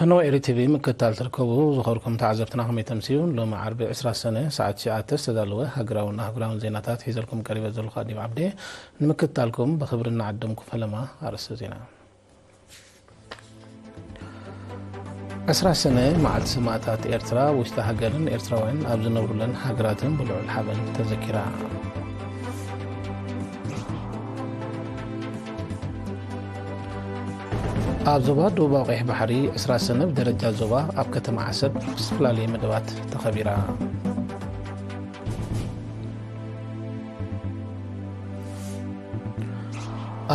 ኖ ኤሪ ቲቪ ምክትታል ትርከቡ ዝኸርኩም ተዓዘብትና ከመይ ተምስዩ? ሎሚ ዓርቢ ዕስራ ሰነ ሰዓት ትሽዓተ ዝተዳለወ ሃገራውን ኣህጉራውን ዜናታት ሒዘልኩም ቀሪበ ዘለኹ ኣዲም ዓብዴ። ንምክትታልኩም ብኽብሪ እናዓደምኩ ፈለማ ኣርእስተ ዜና። ዕስራ ሰነ መዓልቲ ሰማእታት ኤርትራ፣ ውሽጢ ሃገርን ኤርትራውያን ኣብ ዝነብሩለን ሃገራትን ብልዑል ሓበን ተዘኪራ። ኣብ ዞባ ደቡባዊ ቀይሕ ባሕሪ ዕስራ ሰነ ብደረጃ ዞባ ኣብ ከተማ ዓሰብ ብዝተፈላለየ መደባት ተኸቢራ።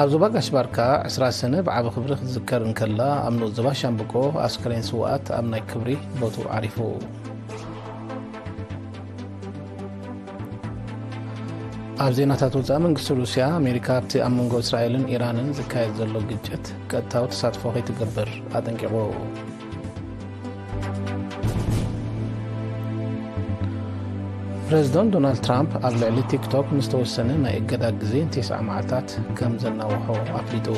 ኣብ ዞባ ጋሽ ባርካ ዕስራ ሰነ ብዓቢ ክብሪ ክትዝከር እንከላ፣ ኣብ ንኡስ ዞባ ሻምብቆ ኣስከሬን ስውኣት ኣብ ናይ ክብሪ ቦትኡ ዓሪፉ። ኣብ ዜናታት ወጻኢ፣ መንግስቲ ሩስያ፣ ኣሜሪካ ኣብቲ ኣብ መንጎ እስራኤልን ኢራንን ዝካየድ ዘሎ ግጭት ቀጥታዊ ተሳትፎ ከይትገብር ኣጠንቂቑ። ፕረዚደንት ዶናልድ ትራምፕ ኣብ ልዕሊ ቲክቶክ ንዝተወሰነ ናይ እገዳ ግዜ ንተስዓ መዓልታት ከም ዘናውሖ ኣፍሊጡ።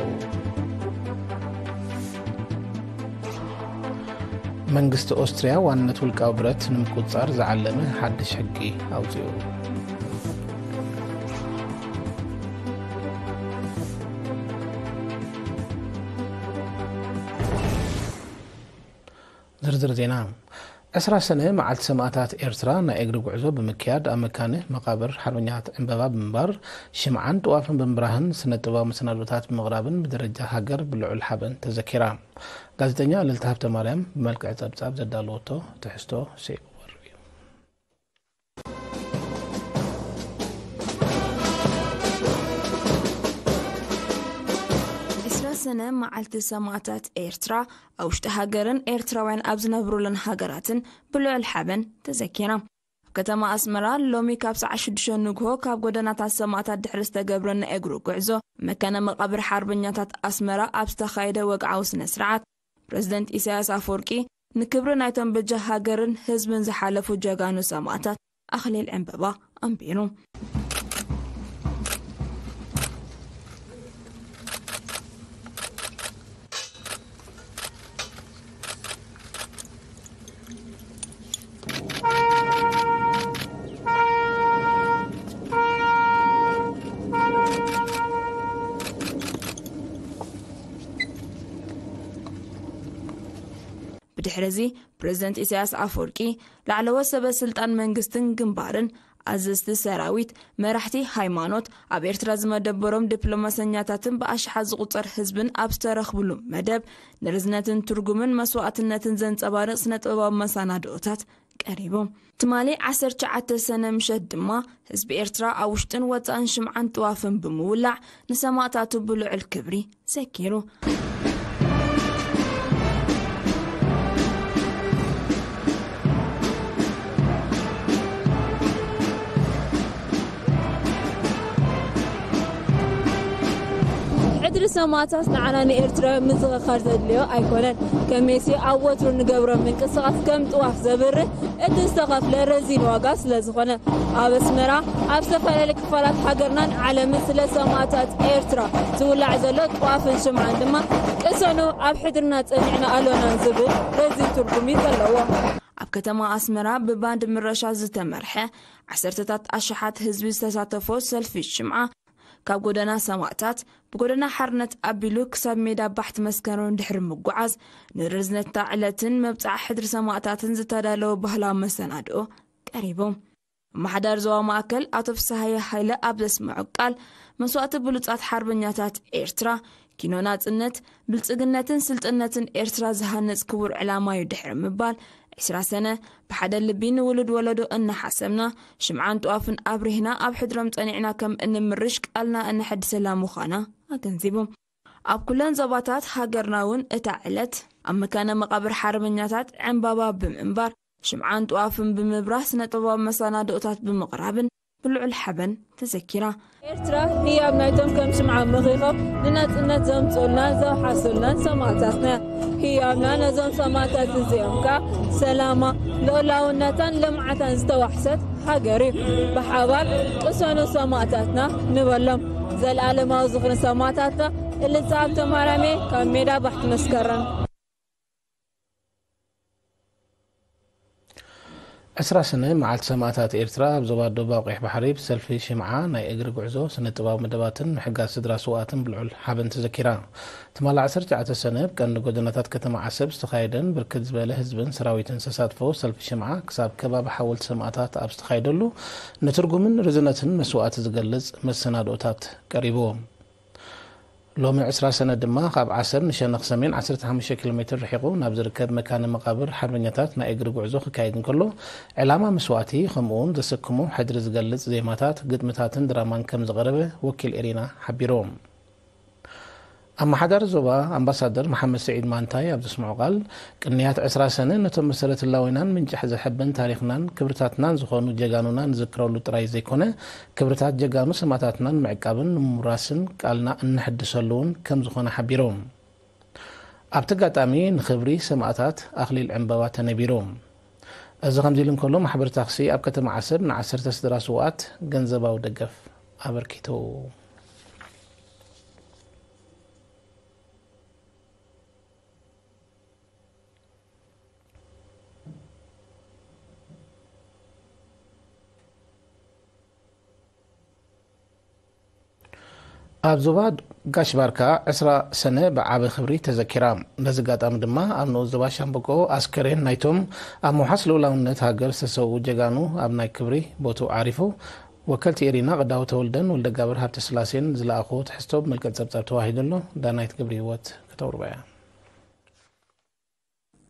መንግስቲ ኦስትርያ ዋንነት ውልቃዊ ብረት ንምቁጽጻር ዝዓለመ ሓድሽ ሕጊ ኣውጺኡ። ዝርዝር ዜና። ዕስራ ሰነ መዓልቲ ሰማእታት ኤርትራ ናይ እግሪ ጉዕዞ ብምክያድ ኣብ መካነ መቓብር ሓርበኛታት ዕምበባ ብምንባር ሽምዓን ጥዋፍን ብምብራህን ስነ ጥበባዊ መሰናዶታት ብምቕራብን ብደረጃ ሃገር ብልዑል ሓበን ተዘኪራ። ጋዜጠኛ ልልታ ሃብተ ማርያም ብመልክዕ ጸብጻብ ዘዳለወቶ ትሕዝቶ ስዒቡ ቀሪቡ እዩ። ዕስራ ሰነ መዓልቲ ሰማእታት ኤርትራ ኣብ ውሽጢ ሃገርን ኤርትራውያን ኣብ ዝነብሩለን ሃገራትን ብልዑል ሓበን ተዘኪራ። ኣብ ከተማ ኣስመራ ሎሚ ካብ ሰዓት ሽዱሽተ ንግሆ ካብ ጎደናታት ሰማእታት ድሕሪ ዝተገብረ ናይ እግሩ ጉዕዞ መካነ መቓብር ሓርበኛታት ኣስመራ ኣብ ዝተኻየደ ወግዓዊ ስነ ስርዓት፣ ፕረዚደንት ኢሳያስ ኣፈወርቂ ንክብሪ ናይቶም በጃ ሃገርን ህዝብን ዝሓለፉ ጀጋኑ ሰማእታት ኣኽሊል ዕምበባ ኣንቢሩ። ብድሕሪ እዚ ፕረዚደንት ኢሳያስ ኣፈወርቂ፣ ላዕለዎት ሰበ ስልጣን መንግስትን ግንባርን፣ ኣዘዝቲ ሰራዊት፣ መራሕቲ ሃይማኖት፣ ኣብ ኤርትራ ዝመደበሮም ዲፕሎማሰኛታትን ብኣሽሓት ዝቑጸር ህዝብን ኣብ ዝተረኽብሉ መደብ፣ ንርዝነትን ትርጉምን መስዋእትነትን ዘንጸባርቕ ስነ ጥበባዊ መሰናድኦታት ቀሪቡ። ትማሊ ዓሰርተ ትሽዓተ ሰነ ምሸት ድማ ህዝቢ ኤርትራ ኣብ ውሽጥን ወጻእን ሽምዓን ጥዋፍን ብምውላዕ ንሰማእታቱ ብልዑል ክብሪ ዘኪሩ። ሕድሪ ሰማእታት ንዓና ንኤርትራውያን ምዝኽኻር ዘድልዮ ኣይኮነን። ከመይሲ ኣብ ወትሩ ንገብሮ ምንቅስቓስ ከም ጥዋፍ ዘብርህ እቲ ዝተኸፍለ ረዚን ዋጋ ስለ ዝኾነ፣ ኣብ ኣስመራ ኣብ ዝተፈላለዩ ክፋላት ሃገርናን ዓለምን ስለ ሰማእታት ኤርትራ ዝውላዕ ዘሎ ጥዋፍን ሽምዓን ድማ ቅሰኑ ኣብ ሕድርና ጸኒዕና ኣሎና ዝብል ረዚን ትርጉም እዩ ዘለዎ። ኣብ ከተማ ኣስመራ ብባንድ ምረሻ ዝተመርሐ ዓሰርተታት ኣሽሓት ህዝቢ ዝተሳተፎ ሰልፊ ሽምዓ ካብ ጎደና ሰማእታት ብጎደና ሓርነት ኣቢሉ ክሳብ ሜዳ ባሕቲ መስከረም ድሕሪ ምጉዓዝ ንርዝነታ ዕለትን መብጽዓ ሕድሪ ሰማእታትን ዝተዳለወ ባህላዊ መሰናድኦ ቀሪቡ። ኣመሓዳሪ ዞባ ማእከል ኣቶ ፍስሃየ ሃይለ ኣብ ዘስምዖ ቃል፣ መስዋእቲ ብሉጻት ሓርበኛታት ኤርትራ፣ ኪኖ ናጽነት፣ ብልጽግነትን ስልጥነትን ኤርትራ ዝሃንጽ ክቡር ዕላማ እዩ ድሕሪ ምባል፣ ዕስራ ሰነ ብሓደ ልቢ ንውሉድ ወለዶ እናሓሰብና፣ ሽምዓን ጥዋፍን ኣብሪህና ኣብ ሕድሮም ጸኒዕና ከም እንምርሽ ቃልና እነሐድሰላ ምዃና ኣገንዚቡ። ኣብ ኩለን ዞባታት ሃገርና እውን እታ ዕለት ኣብ መካነ መቓብር ሓርበኛታት ዕምባባ ብምንባር፣ ሽምዓን ጥዋፍን ብምብራህ፣ ስነ ጥበባዊ መሰናድኦታት ብምቕራብን ብልዑል ሓበን ተዘኪራ። ኤርትራ ህያብ ናይቶም ከም ሽምዓ መኺኾም ንናጽነት ዘምጽኡልናን ዘውሓሱልናን ሰማእታትና እያ። ህያብና ነዞም ሰማእታት እዚኦም ከኣ ሰላማ፣ ልኡላውነታን ልምዓታን ዝተዋሕሰት ሃገር እዩ። ብሓባር ቅሰኑ ሰማእታትና ንበሎም። ዘልኣለማዊ ዝኽሪ ሰማእታትና። እልልታ ሃብተማርያም እየ ካብ ሜዳ ባሕቲ መስከረም። ዕስራ ሰነ መዓልቲ ሰማእታት ኤርትራ ኣብ ዞባ ደቡባዊ ቀይሕ ባሕሪ ብሰልፊ ሽምዓ፣ ናይ እግሪ ጉዕዞ፣ ስነ ጥበባዊ መደባትን ምሕጋዝ ስድራ ስውኣትን ብልዑል ሓበን ተዘኪራ። ትማሊ ዓሰርተ ትሽዓተ ሰነ ብቀንዲ ጎደናታት ከተማ ዓሰብ ዝተኻየደን ብርክት ዝበለ ህዝብን ሰራዊትን ዝተሳትፎ ሰልፊ ሽምዓ ክሳብ ከባቢ ሓወልቲ ሰማእታት ኣብ ዝተኻየደሉ ንትርጉምን ርዝነትን መስዋእቲ ዝገልጽ መሰናድኦታት ቀሪቡ። ሎሚ ዕስራ ሰነ ድማ ካብ ዓሰብ ንሸነኽ ሰሜን ዓሰርተ ሓሙሽተ ኪሎ ሜትር ርሒቑ ናብ ዝርከብ መካነ መቓብር ሓርበኛታት ናይ እግሪ ጉዕዞ ክካየድ እንከሎ፣ ዕላማ መስዋእቲ ከምኡውን ዘሰክሞ ሕድሪ ዝገልጽ ዜማታት፣ ግጥምታትን ድራማን ከም ዝቐረበ ወኪል ኤሪና ሓቢሩ። ኣመሓዳሪ ዞባ ኣምባሳደር መሓመድ ስዒድ ማንታይ ኣብ ዘስምዖ ቃል፣ ቅንያት ዕስራ ሰነ ነቶም መሰረት ህላዌናን ምንጫሕ ዘሕብን ታሪኽናን ክብርታትናን ዝኾኑ ጀጋኑና ንዝክረሉ ጥራይ ዘይኮነ፣ ክብርታት ጀጋኑ ሰማእታትናን ምዕቃብን ንምውራስን ቃልና እነሕድሰሉ እውን ከም ዝኾነ ሓቢሩ። ኣብቲ ኣጋጣሚ ንኽብሪ ሰማእታት ኣኽሊል ዕምበባ ተነቢሩ። እዚ ከምዚ ኢሉ እንከሎ፣ ማሕበር ታክሲ ኣብ ከተማ ዓሰብ ንዓሰርተ ስድራ ስውኣት ገንዘባዊ ደገፍ ኣበርኪቱ። ኣብ ዞባ ጋሽ ባርካ ዕስራ ሰነ ብዓቢ ክብሪ ተዘኪራ። በዚ ኣጋጣሚ ድማ ኣብ ንኡስ ዞባ ሻምበቆ ኣስከሬን ናይቶም ኣብ ምውሓስ ልኡላውነት ሃገር ዝተሰውኡ ጀጋኑ ኣብ ናይ ክብሪ ቦትኡ ዓሪፉ። ወከልቲ ኤሪና ቀዳዊ ተወልደን ወልደጋብር ሃብተስላሴን ዝለኣኽዎ ትሕዝቶ ብመልክዕ ጸብጻብ ተዋሂዱ ኣሎ። ዳናይት ገብረ ህይወት ከተቕርቦ እያ።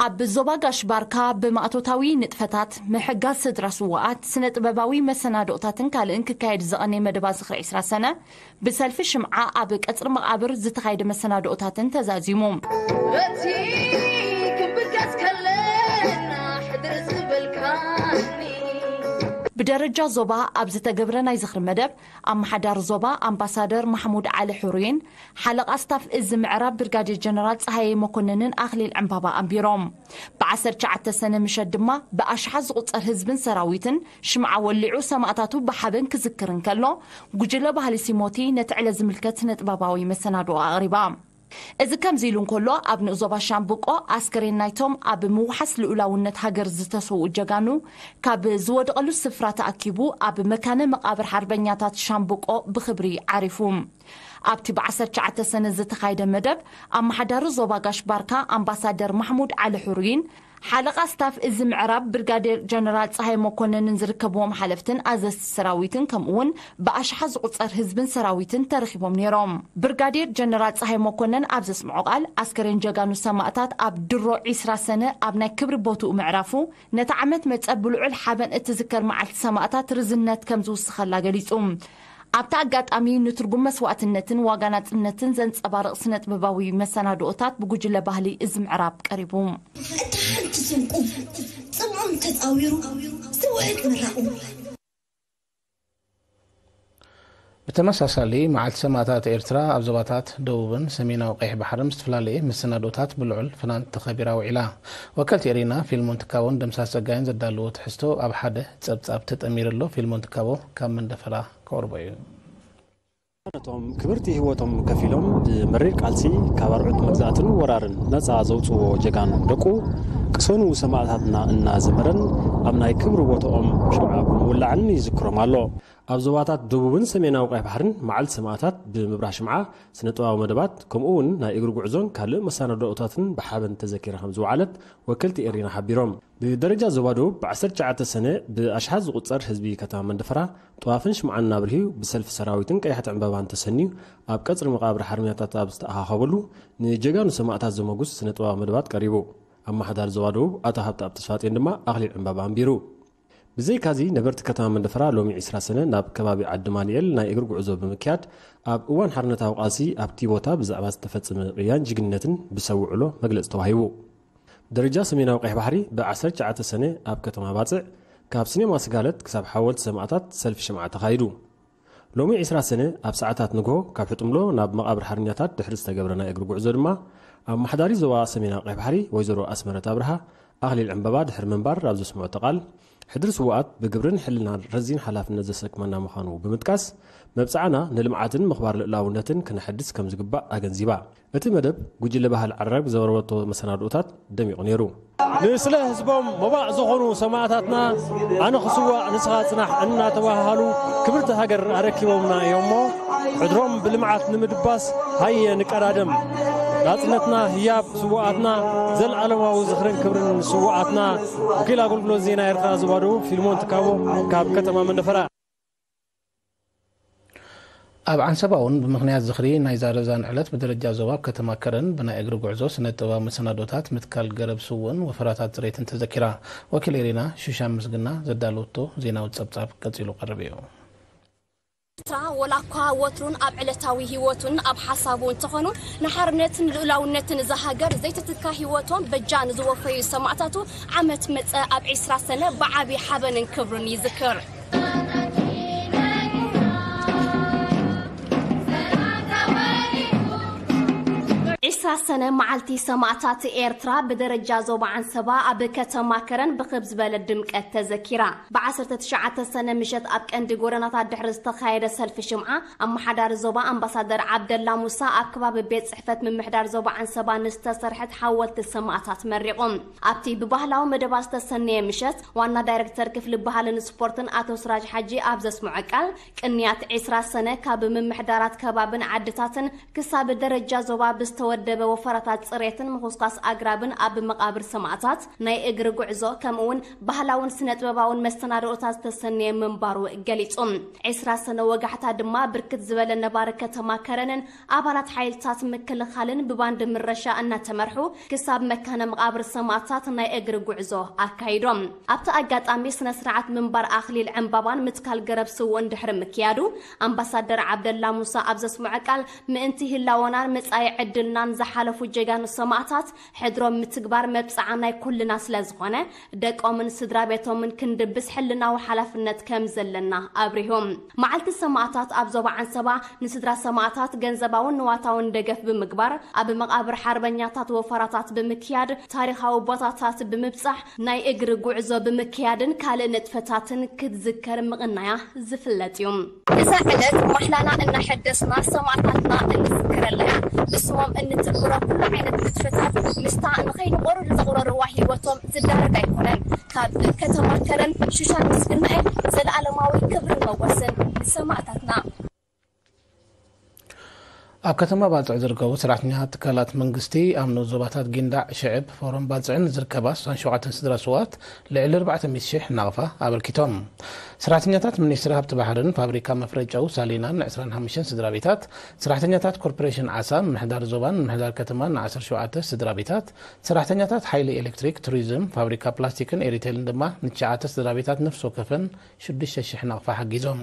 ኣብ ዞባ ጋሽ ባርካ ብማእቶታዊ ንጥፈታት፣ ምሕጋዝ ስድራ ስውኣት፣ ስነ ጥበባዊ መሰናድኦታትን ካልእን ክካየድ ዝቐነየ መደባት ዝኽሪ ዕስራ ሰነ ብሰልፊ ሽምዓ ኣብ ቀጽሪ መቓብር ዝተኻየደ መሰናድኦታትን ተዛዚሙ። እቲ ክንብገስ ከለና ሕድር ዝበልካኒ። ብደረጃ ዞባ ኣብ ዝተገብረ ናይ ዝኽሪ መደብ፣ ኣመሓዳሪ ዞባ ኣምባሳደር ማሕሙድ ዓሊ ሕሩይን ሓለቓ ስታፍ እዚ ምዕራብ ብርጋዴር ጀነራል ጸሃየ መኮንንን ኣኽሊል ዕምባባ ኣንቢሮም። ብ ዓሰርተ ትሽዓተ ሰነ ምሸት ድማ ብኣሽሓት ዝቑጸር ህዝብን ሰራዊትን ሽምዓ ወሊዑ ሰማእታቱ ብሓበን ክዝክር እንከሎ፣ ጉጅለ ባህሊ ሲሞቲ ነቲ ዕለት ዝምልከት ስነ ጥበባዊ መሰናድኦ ኣቕሪባ። እዚ ከምዚ ኢሉ እንከሎ፣ ኣብ ንኡስ ዞባ ሻምብቆ ኣስከሬን ናይቶም ኣብ ምውሓስ ልኡላውነት ሃገር ዝተሰውኡ ጀጋኑ ካብ ዝወደቐሉ ስፍራ ተኣኪቡ ኣብ መካነ መቓብር ሓርበኛታት ሻምብቆ ብኽብሪ ዓሪፉ። ኣብቲ ብ ዓሰርተ ትሽዓተ ሰነ ዝተኻየደ መደብ፣ ኣመሓዳሪ ዞባ ጋሽ ባርካ ኣምባሳደር ማሕሙድ ዓሊ ሕሩይን ሓለቓ ስታፍ እዚ ምዕራብ ብርጋዴር ጀነራል ጸሃይ መኮነንን ዝርከብዎም ሓለፍትን ኣዘዝቲ ሰራዊትን ከምኡውን ብኣሽሓት ዝቑጸር ህዝብን ሰራዊትን ተረኺቦም ነይሮም። ብርጋዴር ጀነራል ጸሃይ መኮነን ኣብ ዘስምዖ ቃል፣ ኣስከሬን ጀጋኑ ሰማእታት ኣብ ድሮ ዕስራ ሰነ ኣብ ናይ ክብሪ ቦትኡ ምዕራፉ፣ ነቲ ዓመት መጸ ብልዑል ሓበን እትዝከር መዓልቲ ሰማእታት ርዝነት ከም ዝውስኸላ ገሊጹ። ኣብቲ ኣጋጣሚ ንትርጉም መስዋእትነትን ዋጋ ናጽነትን ዘንጸባርቕ ስነ ጥበባዊ መሰናድኦታት ብጉጅለ ባህሊ እዚ ምዕራብ ቀሪቡ። እቲ ሓንቲ ስንቁ ጽምኦም ተጻዊሩ ዝውሕጥ ምራቑ። ብተመሳሳሊ፣ መዓልቲ ሰማእታት ኤርትራ ኣብ ዞባታት ደቡብን ሰሜናዊ ቀይሕ ባሕርን ዝተፈላለየ መሰናድኦታት ብልዑል ፍናን ተኸቢራ ውዒላ። ወከልቲ ኤሪና ፊልሞን ትካቦን ደምሳስ ጸጋይን ዘዳልዎ ትሕዝቶ ኣብ ሓደ ጸብጻብ ተጠሚሩ ኣሎ። ፊልሞን ትካቦ ካብ መንደፈራ ከቕርቦ እዩ። ነቶም ክብርቲ ህይወቶም ከፊሎም ብመሪር ቃልሲ ካብ ኣርዑት መግዛእትን ወራርን ነጻ ዘውጽዎ ጀጋኑ ደቁ፣ ቅሰኑ ሰማእታትና እናዘመረን ኣብ ናይ ክብሪ ቦታኦም ሽምዓ ብምውላዕን ይዝክሮም ኣሎ። ኣብ ዞባታት ደቡብን ሰሜናዊ ቀይሕ ባሕርን መዓልቲ ሰማእታት ብምብራህ ሽምዓ፣ ስነ ጥበባዊ መደባት፣ ከምኡ እውን ናይ እግሪ ጉዕዞን ካልእ መሰናድኦታትን ብሓበን ተዘኪራ ከም ዝወዓለት ወከልቲ ኤሪና ሓቢሮም። ብደረጃ ዞባ ደቡብ ብ ዓሰርተ ትሽዓተ ሰነ ብኣሽሓት ዝቑጸር ህዝቢ ከተማ መንደፈራ ጥዋፍን ሽምዓን እናብርህዩ ብሰልፊ ሰራዊትን ቀያሕቲ ዕምባባን ተሰንዩ ኣብ ቀጽሪ መቓብር ሓርበኛታት ኣብ ዝተኣኻኸበሉ ንጀጋኑ ሰማእታት ዘመጉስ ስነ ጥበባዊ መደባት ቀሪቡ። ኣመሓዳሪ ዞባ ደቡብ ኣቶ ሃብተኣብ ተስፋጤን ድማ ኣኽሊል ዕምባባ ኣንቢሩ። ብዘይካዚ ነበርቲ ከተማ መንደፈራ ሎሚ ዕስራ ሰነ ናብ ከባቢ ዓዲ ማንኤል ናይ እግሪ ጉዕዞ ብምክያድ ኣብ እዋን ሓርነታዊ ቃልሲ ኣብቲ ቦታ ብዛዕባ ዝተፈጸመ ቅያን ጅግንነትን ብሰብ ውዕሎ መግለጺ ተዋሂቡ። ደረጃ ሰሜናዊ ቀይሕ ባሕሪ ብ ዓሰርተ ትሽዓተ ሰነ ኣብ ከተማ ባጽዕ ካብ ሲኔማ ስጋለት ክሳብ ሓወልቲ ሰማእታት ሰልፊ ሽምዓ ተኻይዱ። ሎሚ ዕስራ ሰነ ኣብ ሰዓታት ንግሆ ካብ ሕጥምሎ ናብ መቓብር ሓርኛታት ድሕሪ ዝተገብረ ናይ እግሪ ጉዕዞ ድማ ኣመሓዳሪ ዞባ ሰሜናዊ ቀይሕ ባሕሪ ወይዘሮ ኣስመረት ኣብርሃ ኣኽሊል ዕምበባ ድሕሪ ምንባር ኣብ ዘስምዖቶ ቃል፣ ሕድሪ ስዉኣት ብግብርን ሕልናን ረዚን ሓላፍነት ዘሰክመና ምዃኑ ብምጥቃስ፣ መብጽዓና ንልምዓትን ምኽባር ልኡላውነትን ክነሐድስ ከም ዝግባእ ኣገንዚባ። እቲ መደብ ጉጅለ ባህሊ ዓራግ ብዘቕረበቶ መሰናድኦታት ደሚቑ ነይሩ። ንስለ ህዝቦም መባእ ዝኾኑ ሰማእታትና ኣነ ክስዋእ ንስኻ ጽናሕ እናተባሃሉ ክብርቲ ሃገር ኣረኪቦምና እዮም እሞ ሕድሮም ብልምዓት ንምድባስ ሃየ ንቀዳደም። ናጽነትና ህያብ ስውኣትና፣ ዘልኣለማዊ ዝኽርን ክብርን ስውኣትና። ወኪል ኣገልግሎት ዜና ኤርትራ ዞባ ደቡብ ፊልሞን ትካቦ ካብ ከተማ መንደፈራ። ኣብ ዓንሰባ እውን ብምኽንያት ዝኽሪ ናይ ዛረዛን ዕለት ብደረጃ ዞባ ኣብ ከተማ ከረን ብናይ እግሪ ጉዕዞ ስነ ጥበባዊ መሰናዶታት፣ ምትካል ገረብ ስውን ወፈራታት ጽሬትን ተዘኪራ። ወኪል ኤሪና ሹሻን ምስግና ዘዳለወቶ ዜናዊ ጸብጻብ ቀጺሉ ቀርብ እዩ። ኤርትራ ወላ እኳ ወትሩን ኣብ ዕለታዊ ህይወቱን ኣብ ሓሳቡ እንተኾኑ ንሓርነትን ልኡላውነትን እዛ ሃገር ዘይትትካ ህይወቶም በጃ ንዝወፈዩ ሰማእታቱ ዓመት መጸ ኣብ ዕስራ ሰነ ብዓቢ ሓበንን ክብርን ይዝክር። ዕስራ ሰነ መዓልቲ ሰማእታት ኤርትራ ብደረጃ ዞባ ዓንሰባ ኣብ ከተማ ከረን ብኽብ ዝበለ ድምቀት ተዘኪራ። ብ ዓሰርተ ትሽዓተ ሰነ ምሸት ኣብ ቀንዲ ጎደናታት ድሕሪ ዝተኻየደ ሰልፊ ሽምዓ፣ ኣመሓዳሪ ዞባ ኣምባሳደር ዓብደላ ሙሳ ኣብ ከባቢ ቤት ጽሕፈት ምምሕዳር ዞባ ዓንሰባ ንዝተሰርሐት ሓወልቲ ሰማእታት መሪቑ። ኣብቲ ብባህላዊ መደባት ዝተሰነየ ምሸት፣ ዋና ዳይረክተር ክፍሊ ባህልን ስፖርትን ኣቶ ስራጅ ሓጂ ኣብ ዘስምዖ ቃል፣ ቅንያት ዕስራ ሰነ ካብ ምምሕዳራት ከባብን ዓድታትን ክሳብ ደረጃ ዞባ ብዝተወደበ ወፈራታት ጽሬትን ምኹስኳስ ኣግራብን ኣብ መቓብር ሰማእታት ናይ እግሪ ጉዕዞ፣ ከምኡውን ባህላውን ስነ ጥበባውን መሰናድኦታት ዝተሰነየ ምንባሩ ገሊጹ። ዕስራ ሰነ ወጋሕታ ድማ ብርክት ዝበለ ነባሪ ከተማ ከረንን ኣባላት ሓይልታት ምክልኻልን ብባንድ ምረሻ እናተመርሑ ክሳብ መካነ መቓብር ሰማእታት ናይ እግሪ ጉዕዞ ኣካይዶም። ኣብቲ ኣጋጣሚ ስነ ስርዓት ምንባር ኣኽሊል ዕምባባን ምትካል ገረብ ስውእን ድሕሪ ምክያዱ፣ ኣምባሳደር ዓብደላ ሙሳ ኣብ ዘስምዖ ቃል፣ ምእንቲ ህላወናን መጻኢ ዕድልናን ዝሓለፉ ጀጋኑ ሰማእታት ሕድሮም ምትግባር መብጽዓ ናይ ኩልና ስለ ዝኾነ፣ ደቆምን ስድራ ቤቶምን ክንድብስ ሕልናዊ ሓላፍነት ከም ዘለና ኣብሪሆም። መዓልቲ ሰማእታት ኣብ ዞባ ዓንሰባ ንስድራ ሰማእታት ገንዘባውን ንዋታውን ደገፍ ብምግባር፣ ኣብ መቓብር ሓርበኛታት ወፈራታት ብምክያድ፣ ታሪኻዊ ቦታታት ብምብጻሕ፣ ናይ እግሪ ጉዕዞ ብምክያድን ካልእ ንጥፈታትን ክትዝከር ምቕናያ ዝፍለጥ እዩ። እዛ ዕለት ማሕላና እናሐደስና ሰማእታትና እንዝክረላ እያ። ብስሞም እንትግብሮ ኩሉ ዓይነት ንጥፈታት ምስታ ንኸይንቆርድ ዘቑረርዋ ህይወቶም ዝዳረግ ኣይኮነን። ካብ ከተማ ከረን ሹሻን ምስግናኤ ዘለኣለማዊ ክብርን መወስን ንሰማእታትና። ኣብ ከተማ ባጽዕ ዝርከቡ ሰራሕተኛታት ትካላት መንግስቲ ኣብ ንኡስ ዞባታት ጊንዳዕ፣ ሽዕብ፣ ፎሮም ባጽዕን ዝርከባ ስሳን ሸውዓተን ስድራ ስውኣት ልዕሊ ኣርባዕተ ሚእቲ ሽሕ ናቕፋ ኣበርኪቶም። ሰራሕተኛታት ሚኒስትሪ ሃብቲ ባሕርን ፋብሪካ መፍረ ጨው ሳሊናን ን ዕስራን ሓሙሽተን ስድራ ቤታት፣ ሰራሕተኛታት ኮርፖሬሽን ዓሳ፣ ምምሕዳር ዞባን ምምሕዳር ከተማን ን ዓሰርተ ሸውዓተ ስድራ ቤታት፣ ሰራሕተኛታት ሓይሊ ኤሌክትሪክ፣ ቱሪዝም፣ ፋብሪካ ፕላስቲክን ኤሪቴልን ድማ ንትሽዓተ ስድራ ቤታት ነፍሲ ወከፈን ሽዱሽተ ሽሕ ናቕፋ ሓጊዞም።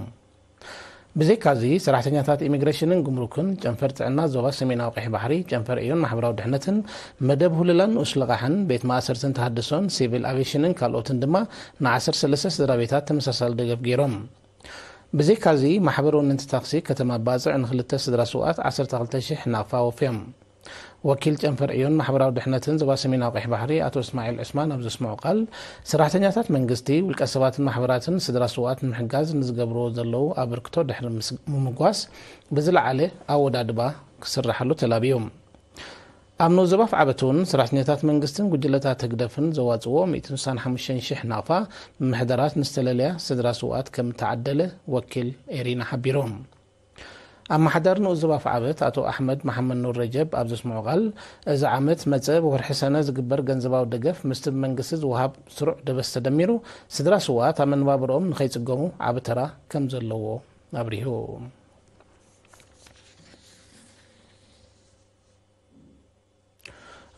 ብዘይካዚ፣ ሰራሕተኛታት ኢሚግሬሽንን ጉምሩክን ጨንፈር ጥዕና ዞባ ሰሜናዊ ቀይሕ ባሕሪ፣ ጨንፈር ዕዮን ማሕበራዊ ድሕነትን፣ መደብ ሁለላን ንኡስ ልቓሕን፣ ቤት ማእሰርትን ተሃድሶን፣ ሲቪል ኣቪሽንን ካልኦትን ድማ ን ዓሰርተ ሰለስተ ስድራ ቤታት ተመሳሳሊ ደገፍ ገይሮም። ብዘይካዚ፣ ማሕበር ወነንቲ ታክሲ ከተማ ባጽዕ ንክልተ ስድራ ስውኣት ዓሰርተ ክልተ ሽሕ ናቕፋ ወፍዮም። ወኪል ጨንፈር ዕዮን ማሕበራዊ ድሕነትን ዞባ ሰሜናዊ ቀይሕ ባሕሪ ኣቶ እስማዒል ዑስማን ኣብ ዘስምዖ ቃል፣ ሰራሕተኛታት መንግስቲ፣ ውልቀ ሰባትን ማሕበራትን ስድራ ስውኣት ንምሕጋዝ ንዝገብርዎ ዘለዉ ኣበርክቶ ድሕሪ ምስ-፣ ምምጓስ ብዝለዓለ ኣወዳድባ ክስራሓሉ ተላብዩ። ኣብ ንኡስ ዞባ ኣፍዓበት እውን ሰራሕተኛታት መንግስትን ጉጅለታት ህግደፍን ዘዋፅዎ ሚእትን ስሳን ሓሙሽተን ሽሕ ናቕፋ ምምሕዳራት ንዝተለለያ ስድራ ስውኣት ከም እተዓደለ ወኪል ኤሪና ሓቢሮም። ኣመሓዳሪ ንኡስ ዞባ ኣፍዓበት ኣቶ ኣሕመድ መሓመድ ኑር ረጀብ ኣብ ዘስምዖ ቃል፣ እዚ ዓመት መጸ ብወርሒ ሰነ ዝግበር ገንዘባዊ ደገፍ ምስቲ ብመንግስቲ ዝወሃብ ስሩዕ ደበስ ተደሚሩ፣ ስድራ ስውኣት ኣብ መነባብሮኦም ንኸይጽገሙ ዓቢ ተራ ከም ዘለዎ ኣብሪሁ።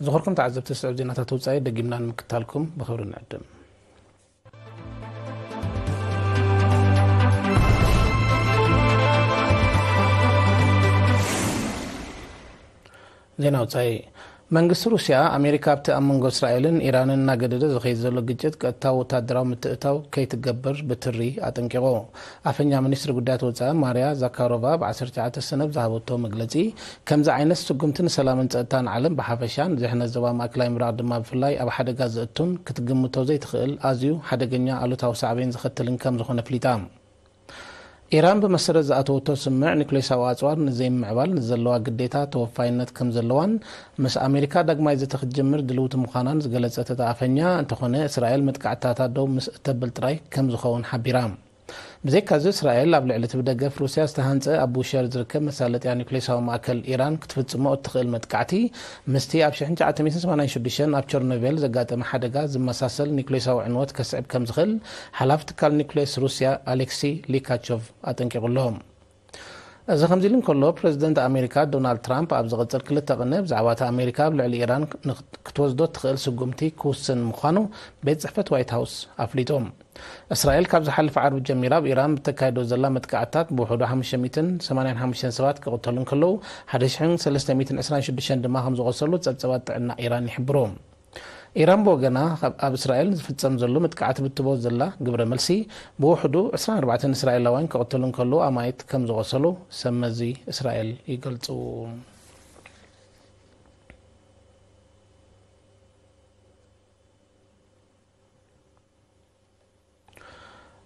ዝኸበርኩም ተዓዘብቲ፣ ስዕብ ዜናታት ወጻኢ ደጊምና ንምክታልኩም ብኽብሪ ንዕድም። ዜና ወጻኢ። መንግስቲ ሩስያ፣ ኣሜሪካ ኣብቲ ኣብ መንጎ እስራኤልን ኢራንን እናገደደ ዝኸይድ ዘሎ ግጭት ቀጥታዊ ወታደራዊ ምትእትታው ከይትገብር ብትሪ ኣጠንቂቑ። ኣፈኛ ሚኒስትሪ ጉዳያት ወጻኢ ማርያ ዛካሮቫ ብ ዓሰርተ ትሽዓተ ሰነ ኣብ ዝሃበቶ መግለጺ፣ ከምዚ ዓይነት ስጉምቲ ንሰላምን ጸጥታን ዓለም ብሓፈሻን ድሕነት ዞባ ማእከላይ ምብራቕ ድማ ብፍላይ ኣብ ሓደጋ ዘእቱን ክትግምቶ ዘይትኽእል ኣዝዩ ሓደገኛ ኣሉታዊ ሳዕቤን ዘኸትልን ከም ዝኾነ ኣፍሊጣ። ኢራን ብመሰረት ዝኣተወቶ ስምምዕ ኒኩሌሳዊ ኣጽዋር ንዘይምምዕባል ንዘለዋ ግዴታ ተወፋይነት ከም ዘለዋን ምስ ኣሜሪካ ዳግማይ ዘተ ክትጅምር ድልውቲ ምዃናን ዝገለጸት እታ ኣፈኛ፣ እንተኾነ እስራኤል መጥቃዕትታታ ደው ምስ እተብል ጥራይ ከም ዝኸውን ሓቢራ። ብዘይካዚ እስራኤል ኣብ ልዕሊ እቲ ብደገፍ ሩስያ ዝተሃንጸ ኣብ ቡሸር ዝርከብ መሳለጥያ ኒኩሌሳዊ ማእከል ኢራን ክትፍጽሞ እትኽእል መጥቃዕቲ ምስቲ ኣብ ሽሕን ትሽዓተ ሚእትን ሰማንያን ሽዱሽተን ኣብ ቸርኖቤል ዘጋጠመ ሓደጋ ዝመሳሰል ኒኩሌሳዊ ዕንወት ከስዕብ ከም ዝኽእል ሓላፊ ትካል ኒኩሌስ ሩስያ ኣሌክሲ ሊካቾቭ ኣጠንቂቑ ኣሎ። እዚ ከምዚ ኢሉ እንከሎ፣ ፕረዚደንት ኣሜሪካ ዶናልድ ትራምፕ ኣብ ዝቕጽል ክልተ ቅነ ብዛዕባ እታ ኣሜሪካ ኣብ ልዕሊ ኢራን ክትወስዶ እትኽእል ስጉምቲ ክውስን ምዃኑ ቤት ጽሕፈት ዋይት ሃውስ ኣፍሊጡ። እስራኤል ካብ ዝሓለፈ ዓርቢ ጀሚራ ኣብ ኢራን ብተካይዶ ዘላ መጥቃዕትታት ብውሕዱ ሓሙሽተ ሚእትን ሰማንያን ሓሙሽተን ሰባት ክቕተሉ እንከለዉ፣ ሓደ ሽሕን ሰለስተ ሚእትን ዕስራን ሽዱሽተን ድማ ከም ዝቖሰሉ ጸብጸባት ጥዕና ኢራን ይሕብሩ። ኢራን ብወገና፣ ኣብ እስራኤል ዝፍጸም ዘሎ መጥቃዕቲ ብትቦ ዘላ ግብረ መልሲ፣ ብውሕዱ ዕስራን ኣርባዕተን እስራኤላውያን ክቕተሉ እንከለዉ፣ ኣማኢት ከም ዝቖሰሉ ሰብ መዚ እስራኤል ይገልጹ።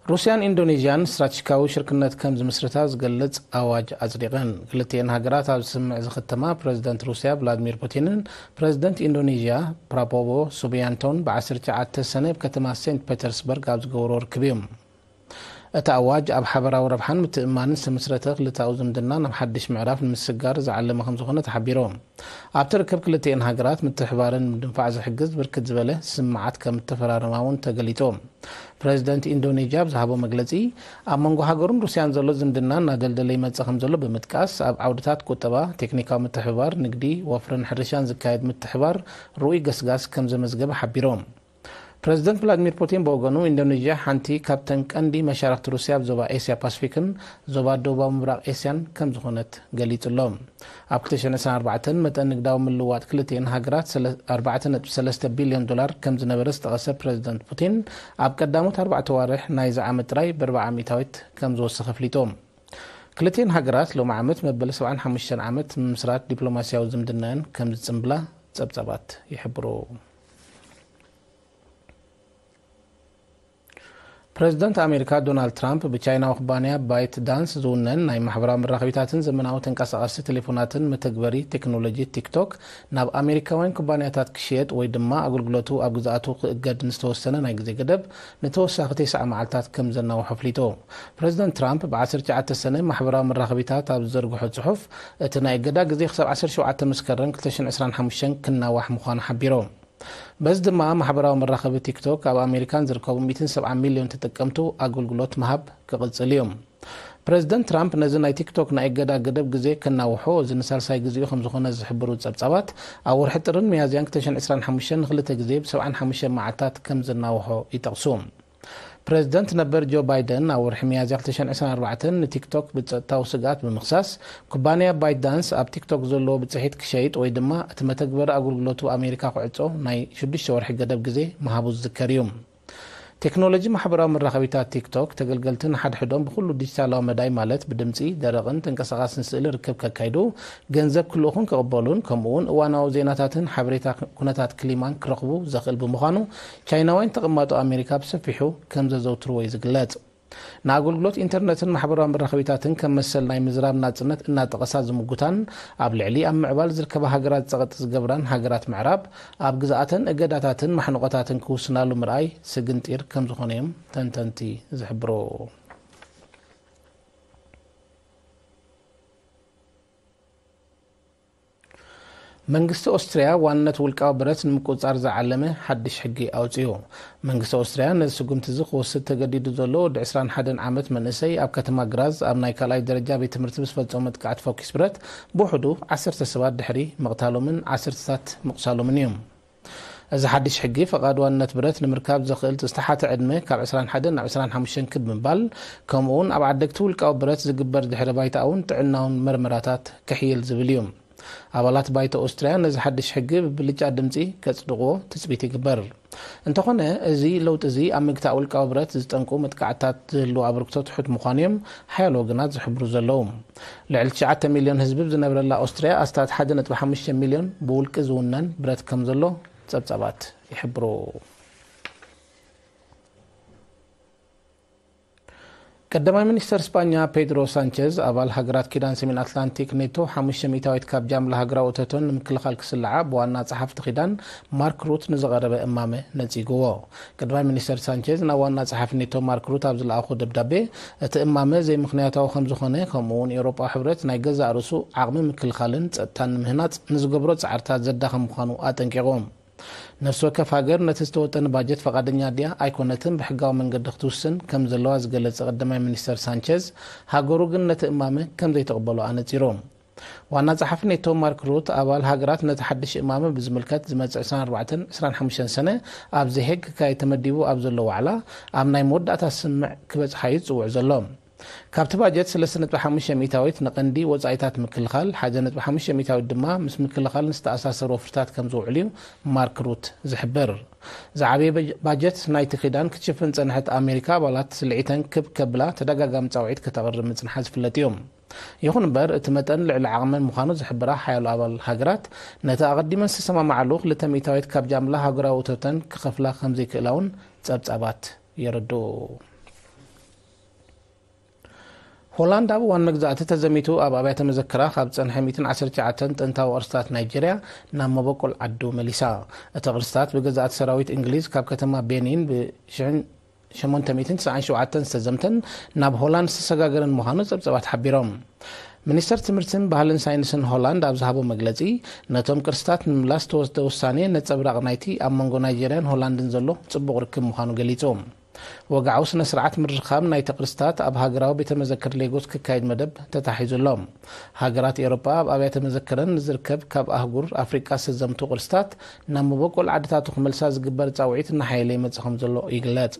ሩስያን ኢንዶኔዥያን ስትራቴጂካዊ ሽርክነት ከም ዝምስርታ ዝገልጽ ኣዋጅ ኣጽዲቐን። ክልቲኤን ሃገራት ኣብ ዝስምዕ ዝኽተማ ፕረዚደንት ሩስያ ቭላድሚር ፑቲንን ፕረዚደንት ኢንዶኔዥያ ፕራቦዎ ሱቢያንቶን ብዓሰርተ ትሽዓተ ሰነ ኣብ ከተማ ሴንት ፔተርስበርግ ኣብ ዝገብሮ ርክብ እዮም። እቲ ኣዋጅ ኣብ ሓበራዊ ረብሓን ምትእምማንን ዝተመስረተ ክልተኣዊ ዝምድና ናብ ሓድሽ ምዕራፍ ንምስግጋር ዝዓለመ ከም ዝኾነ ተሓቢሩ። ኣብቲ ርክብ ክልቲኤን ሃገራት ምትሕባረን ንምድንፋዕ ዝሕግዝ ብርክት ዝበለ ስምምዓት ከም እተፈራረማ እውን ተገሊጹ። ፕረዚደንት ኢንዶኔዥያ ኣብ ዝሃቦ መግለጺ፣ ኣብ መንጎ ሃገሩን ሩስያን ዘሎ ዝምድና እናደልደለ ይመጽእ ከም ዘሎ ብምጥቃስ፣ ኣብ ዓውድታት ቁጠባ፣ ቴክኒካዊ ምትሕብባር፣ ንግዲ፣ ወፍርን ሕርሻን ዝካየድ ምትሕባር ርኡይ ገስጋስ ከም ዘመዝገበ ሓቢሩ። ፕረዚደንት ቭላድሚር ፑቲን ብወገኑ፣ ኢንዶኔዥያ ሓንቲ ካብተን ቀንዲ መሻርኽቲ ሩስያ ኣብ ዞባ ኤስያ ፓስፊክን ዞባ ደቡባዊ ምብራቕ ኤስያን ከም ዝኾነት ገሊጹ ኣሎ። ኣብ ክልተ ሽሕን ዕስራን ኣርባዕተን መጠን ንግዳዊ ምልውዋጥ ክልቲኤን ሃገራት ሰለ-፣ ኣርባዕተ ነጥቢ ሰለስተ ቢልዮን ዶላር ከም ዝነበረ ዝጠቐሰ ፕረዚደንት ፑቲን፣ ኣብ ቀዳሞት ኣርባዕተ ዋርሕ ናይዚ ዓመት ጥራይ ብኣርብዓ ሚእታዊት ከም ዝወሰኸ ኣፍሊጡ። ክልቲኤን ሃገራት ሎሚ ዓመት መበል ሰብዓን ሓሙሽተን ዓመት ምምስራት ዲፕሎማስያዊ ዝምድናን ከም ዝጽንብላ ጸብጻባት ይሕብሩ። ፕረዚደንት ኣሜሪካ ዶናልድ ትራምፕ ብቻይናዊ ኩባንያ ባይት ዳንስ ዝውነን ናይ ማሕበራዊ መራኸቢታትን ዘመናዊ ተንቀሳቐስቲ ቴሌፎናትን መተግበሪ ቴክኖሎጂ ቲክቶክ ናብ ኣሜሪካውያን ኩባንያታት ክሽየጥ ወይ ድማ ኣገልግሎቱ ኣብ ግዝኣቱ ክእገድ ንዝተወሰነ ናይ ግዜ ገደብ ንተወሳኺ ተስዓ መዓልታት ከም ዘናውሖ ኣፍሊጡ። ፕረዚደንት ትራምፕ ብ ዓሰርተ ትሽዓተ ሰነ ማሕበራዊ መራኸቢታት ኣብ ዝዘርግሖ ጽሑፍ፣ እቲ ናይ እገዳ ግዜ ክሳብ ዓሰርተ ሸውዓተ መስከረም ክልተ ሽሕን ዕስራን ሓሙሽተን ክናዋሕ ምዃኑ ሓቢሩ። በዚ ድማ ማሕበራዊ መራኸቢ ቲክቶክ ኣብ ኣሜሪካ ንዝርከቡ ሚእትን ሰብዓን ሚልዮን ተጠቀምቱ ኣገልግሎት ምሃብ ክቕጽል እዩ። ፕረዚደንት ትራምፕ ነዚ ናይ ቲክቶክ ናይ እገዳ ገደብ ግዜ ከናውሖ እዚ ንሳልሳይ ግዜኡ ከም ዝኾነ ዝሕብሩ ጸብጻባት፣ ኣብ ወርሒ ጥርን ሚያዝያን ክልተ ሽሕን ዕስራን ሓሙሽተን ንኽልተ ግዜ ብ ሰብዓን ሓሙሽተን መዓልታት ከም ዘናውሖ ይጠቕሱ። ፕረዚደንት ነበር ጆ ባይደን ኣብ ወርሒ ሚያዝያ ክልተ ሽሕን ዕስራን ኣርባዕተን ንቲክቶክ ብጸጥታዊ ስግኣት ብምኽሳስ፣ ኩባንያ ባይትዳንስ ኣብ ቲክቶክ ዘለዎ ብጽሒት ክሸይጥ ወይ ድማ እቲ መተግበሪ ኣገልግሎቱ ኣሜሪካ ክዕጾ ናይ ሽዱሽተ ወርሒ ገደብ ግዜ ምሃቡ ዝዝከር እዩ። ቴክኖሎጂ ማሕበራዊ መራኸቢታት ቲክቶክ፣ ተገልገልቲ ንሓድሕዶም ብኹሉ ዲጂታላዊ መዳይ ማለት ብድምጺ፣ ደረቕን ተንቀሳቓስን ስእሊ ርክብ ከካይዱ፣ ገንዘብ ክልእኹን ክቕበሉን፣ ከምኡ'ውን እዋናዊ ዜናታትን ሓበሬታ ኩነታት ክሊማን ክረኽቡ ዘኽእል ብምዃኑ፣ ቻይናውያን ተቐማጦ ኣሜሪካ ብሰፊሑ ከም ዘዘውትርዎ እዩ ዝግለጽ። ንኣገልግሎት ኢንተርነትን ማሕበራዊ መራኸቢታትን ከም መሰል ናይ ምዝራብ ናጽነት እናጠቐሳ ዝምጉታን፣ ኣብ ልዕሊ ኣብ ምዕባል ዝርከባ ሃገራት ጸቕጢ ዝገብራን ሃገራት ምዕራብ፣ ኣብ ግዝኣተን እገዳታትን ማሕንቖታትን ክውስናሉ ምርኣይ ስግንጢር ከም ዝኾነ እዮም ተንተንቲ ዝሕብሩ። መንግስቲ ኦስትርያ ዋንነት ውልቃዊ ብረት ንምቁጽጻር ዝዓለመ ሓድሽ ሕጊ ኣውጺኡ። መንግስቲ ኦስትርያ ነዚ ስጉምቲ እዚ ክወስድ ተገዲዱ ዘሎ ወዲ ዕስራን ሓደን ዓመት መንእሰይ ኣብ ከተማ ግራዝ ኣብ ናይ ካልኣይ ደረጃ ቤት ትምህርቲ ብዝፈጸሞ መጥቃዕቲ ፈኲስ ብረት ብውሕዱ ዓሰርተ ሰባት ድሕሪ ምቕታሎምን ዓሰርተታት ምቑሳሎምን እዩ። እዚ ሓድሽ ሕጊ፣ ፈቓድ ዋንነት ብረት ንምርካብ ዘኽእል ዝተሓተ ዕድመ ካብ ዕስራን ሓደን ናብ ዕስራን ሓሙሽተን ክብ ምባል፣ ከምኡውን ኣብ ዓደግቲ ውልቃዊ ብረት ዝግበር ድሕረ ባይታኣውን ጥዕናውን መርመራታት ክሕይል ዝብል እዩ። ኣባላት ባይቶ ኦስትርያ ነዚ ሓድሽ ሕጊ ብብልጫ ድምጺ ከጽድቕዎ ትጽቢት ይግበር። እንተኾነ፣ እዚ ለውጢ እዚ ኣብ ምግታእ ውልቃዊ ብረት ዝጠንቁ መጥቃዕትታት ዝህልዎ ኣበርክቶ ትሑት ምዃኑ እዮም ሓያሎ ወገናት ዝሕብሩ ዘለዉ። ልዕሊ ትሽዓተ ሚልዮን ህዝቢ ብዝነብረላ ኦስትርያ፣ ኣስታት ሓደ ነጥቢ ሓሙሽተ ሚልዮን ብውልቂ ዝውነን ብረት ከም ዘሎ ጸብጻባት ይሕብሩ። ቀዳማይ ሚኒስተር ስጳኛ ፔድሮ ሳንቸዝ፣ ኣባል ሃገራት ኪዳን ሰሜን ኣትላንቲክ ኔቶ ሓሙሽተ ሚእታዊት ካብ ጃምላ ሃገራዊ እቶተን ንምክልኻል ክስልዓ ብዋና ጸሓፍቲ ኪዳን ማርክ ሩት ንዝቐረበ እማመ ነጺግዎ። ቀዳማይ ሚኒስተር ሳንቸዝ ናብ ዋና ጸሓፊ ኔቶ ማርክ ሩት ኣብ ዝለኣኾ ደብዳቤ፣ እቲ እማመ ዘይምኽንያታዊ ከም ዝኾነ፣ ከምኡ እውን ኤውሮጳዊ ሕብረት ናይ ገዛእ ርእሱ ዓቕሚ ምክልኻልን ጸጥታን ንምህናጽ ንዝገብሮ ጻዕርታት ዘዳኸም ምዃኑ ኣጠንቂቑ። ነፍሲ ወከፍ ሃገር ነቲ ዝተወጠነ ባጀት ፈቓደኛ ድያ ኣይኮነትን ብሕጋዊ መንገዲ ክትውስን ከም ዘለዋ ዝገለጸ ቀዳማይ ሚኒስተር ሳንቸዝ፣ ሃገሩ ግን ነቲ እማመ ከም ዘይትቕበሎ ኣነጺሩ። ዋና ጸሓፊ ኔቶ ማርክ ሩት፣ ኣባል ሃገራት ነቲ ሓድሽ እማመ ብዝምልከት ዝመጽእ ዕስራን ኣርባዕተን ዕስራን ሓሙሽተን ሰነ ኣብ ዘሄግ ክካየድ ተመዲቡ ኣብ ዘሎ ዋዕላ፣ ኣብ ናይ መወዳእታ ስምምዕ ክበጽሓ እዩ ዝጽውዕ ዘሎ። ካብቲ ባጀት ሰለስተ ነጥቢ ሓሙሽተ ሚእታዊት ንቐንዲ ወጻኢታት ምክልኻል፣ ሓደ ነጥቢ ሓሙሽተ ሚእታዊት ድማ ምስ ምክልኻል ንዝተኣሳሰሩ ወፍርታት ከም ዝውዕል እዩ ማርክ ሩት ዝሕብር። ዝዓበየ በጀ-፣ ባጀት ናይቲ ኪዳን ክትሽፍን ዝጸንሐት ኣሜሪካ፣ ኣባላት ስልዒተን ክብ ከብላ ተደጋጋሚ ጻውዒት ከተቕርብ ምጽንሓ ዝፍለጥ እዩ። ይኹን እምበር፣ እቲ መጠን ልዕሊ ዓቕመን ምዃኑ ዝሕብራ ሓያሎ ኣባል ሃገራት፣ ነቲ ኣቐዲመን ዝተሰማማዓሉ ክልተ ሚእታዊት ካብ ጃምላ ሃገራዊ እቶተን ክኸፍላ ከም ዘይክእላ እውን ጸብጻባት የረድኡ። ሆላንድ ኣብ እዋን መግዛእቲ ተዘሚቱ ኣብ ኣብያተ መዘክራ ካብ ዝጸንሐ ሚእትን ዓሰርተ ትሽዓተን ጥንታዊ ቅርስታት ናይጀርያ ናብ መበቆል ዓዱ መሊሳ። እቲ ቅርስታት ብገዛእቲ ሰራዊት እንግሊዝ ካብ ከተማ ቤኒን ብ ሸሞንተ ሚእትን ትስዓን ሸውዓተን ዝተዘምተን ናብ ሆላንድ ዝተሰጋገረን ምዃኑ ጸብጻባት ሓቢሮም። ሚኒስተር ትምህርትን ባህልን ሳይንስን ሆላንድ ኣብ ዝሃቦ መግለጺ፣ ነቶም ቅርስታት ንምምላስ ዝተወስደ ውሳኔ ነጸብራቕ ናይቲ ኣብ መንጎ ናይጀርያን ሆላንድን ዘሎ ጽቡቕ ርክብ ምዃኑ ገሊጹ። ወግዓዊ ስነ ስርዓት ምርኻብ ናይቲ ቅርስታት ኣብ ሃገራዊ ቤተ መዘክር ሌጎስ ክካየድ መደብ ተታሒዙ ኣሎ። ሃገራት ኤውሮጳ ኣብ ኣብያተ መዘክረን ንዝርከብ ካብ ኣህጉር ኣፍሪቃ ዝተዘምቱ ቅርስታት ናብ መበቆል ዓድታቱ ክመልሳ ዝግበር ጻውዒት እናሓየለ ይመጽእ ከም ዘሎ ይግለጽ።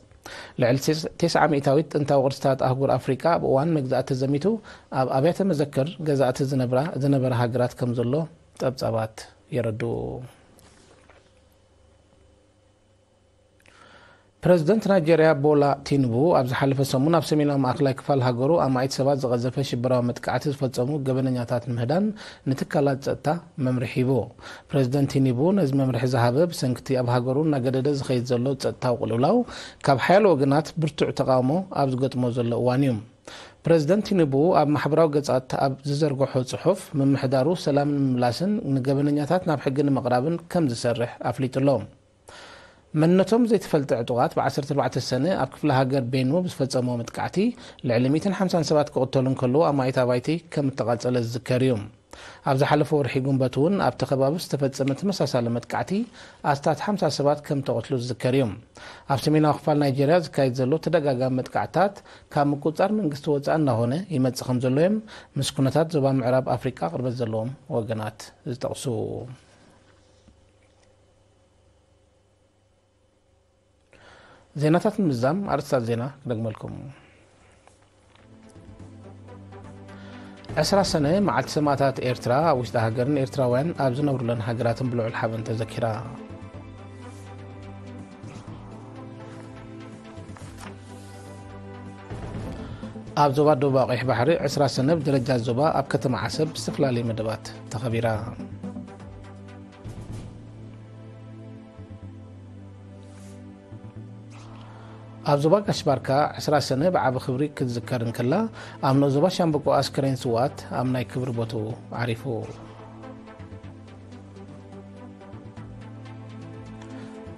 ልዕሊ ቴስ-፣ ተስዓ ሚእታዊት ጥንታዊ ቅርስታት ኣህጉር ኣፍሪቃ ኣብ እዋን መግዛእቲ ተዘሚቱ ኣብ ኣብያተ መዘክር ገዛእቲ ዝነብራ፣ ዝነበራ ሃገራት ከም ዘሎ ጸብጻባት የረድኡ። ፕረዚደንት ናይጀርያ ቦላ ቲኑቡ ኣብ ዝሓለፈ ሰሙን ኣብ ሰሜናዊ ማእከላይ ክፋል ሃገሩ ኣማኢት ሰባት ዝቐዘፈ ሽበራዊ መጥቃዕቲ ዝፈጸሙ ገበነኛታት ንምህዳን ንትካላት ጸጥታ መምርሒ ሂቡ። ፕረዚደንት ቲኑቡ ነዚ መምርሒ ዝሃበ ብሰንክቲ ኣብ ሃገሩ እናገደደ ዝኸይድ ዘሎ ጸጥታዊ ቅልውላው ካብ ሓያሎ ወገናት ብርቱዕ ተቓውሞ ኣብ ዝገጥሞ ዘሎ እዋን እዩ። ፕረዚደንት ቲኑቡ ኣብ ማሕበራዊ ገጻት ኣብ ዝዘርግሖ ጽሑፍ፣ ምምሕዳሩ ሰላም ንምምላስን ንገበነኛታት ናብ ሕጊ ንምቕራብን ከም ዝሰርሕ ኣፍሊጡ ኣሎ። መንነቶም ዘይተፈልጠ ዕጡቓት ብ ዓሰርተ ኣርባዕተ ሰነ ኣብ ክፍለ ሃገር ቤኑ ብዝፈጸምዎ መጥቃዕቲ ልዕሊ ሚእትን ሓምሳን ሰባት ክቕተሉ እንከለዉ፣ ኣማኢት ኣባይቲ ከም እተቓጸለ ዝዝከር እዩ። ኣብ ዝሓለፈ ወርሒ ጉንበት እውን ኣብቲ ከባቢ ዝተፈጸመ ተመሳሳሊ መጥቃዕቲ ኣስታት ሓምሳ ሰባት ከም እተቐትሉ ዝዝከር እዩ። ኣብ ሰሜናዊ ክፋል ናይጀርያ ዝካየድ ዘሎ ተደጋጋሚ መጥቃዕትታት ካብ ምቁጽጻር መንግስቲ ወጻኢ እናኾነ ይመጽእ ከም ዘሎ እዮም ምስ ኩነታት ዞባ ምዕራብ ኣፍሪቃ ቅርበት ዘለዎም ወገናት ዝጠቕሱ። ዜናታት ንምዝዛም ኣርእስታት ዜና ክደግመልኩም። ዕስራ ሰነ መዓልቲ ሰማእታት ኤርትራ ኣብ ውሽጢ ሃገርን ኤርትራውያን ኣብ ዝነብሩለን ሃገራትን ብልዑል ሓበን ተዘኪራ። ኣብ ዞባ ደቡብ ቀይሕ ባሕሪ ዕስራ ሰነ ብደረጃ ዞባ ኣብ ከተማ ዓሰብ ብዝተፈላለዩ መደባት ተኸቢራ። ኣብ ዞባ ጋሽ ባርካ ዕስራ ሰነ ብዓቢ ክብሪ ክትዝከር እንከላ፣ ኣብ ንኡስ ዞባ ሻምበቆ ኣስከሬን ስውኣት ኣብ ናይ ክብሪ ቦትኡ ዓሪፉ።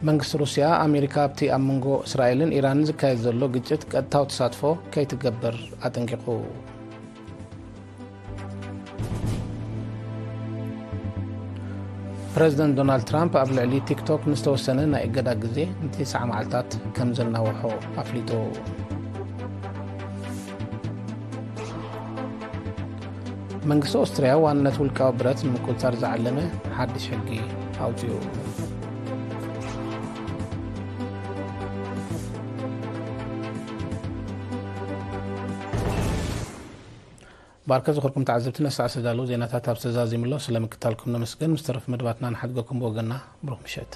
መንግስቲ ሩስያ፣ ኣሜሪካ ኣብቲ ኣብ መንጎ እስራኤልን ኢራንን ዝካየድ ዘሎ ግጭት ቀጥታዊ ተሳትፎ ከይትገብር ኣጠንቂቑ። ፕረዚደንት ዶናልድ ትራምፕ ኣብ ልዕሊ ቲክቶክ ንዝተወሰነ ናይ እገዳ ግዜ ንተስዓ መዓልታት ከም ዘናውሖ ኣፍሊጡ። መንግስቲ ኦስትርያ ዋንነት ውልቃዊ ብረት ንምቁጽጻር ዝዓለመ ሓድሽ ሕጊ ኣውጺኡ። ባርከ ዝኸርኩም ተዓዘብቲ ነሳዕ ዝተዳለዉ ዜናታት ኣብ ዝተዛዚሙሎ ስለ ምክታልኩም ነመስገን። ምስ ተረፉ መደባትና ንሓድገኩም ብወገንና ብሩኽ ምሸት።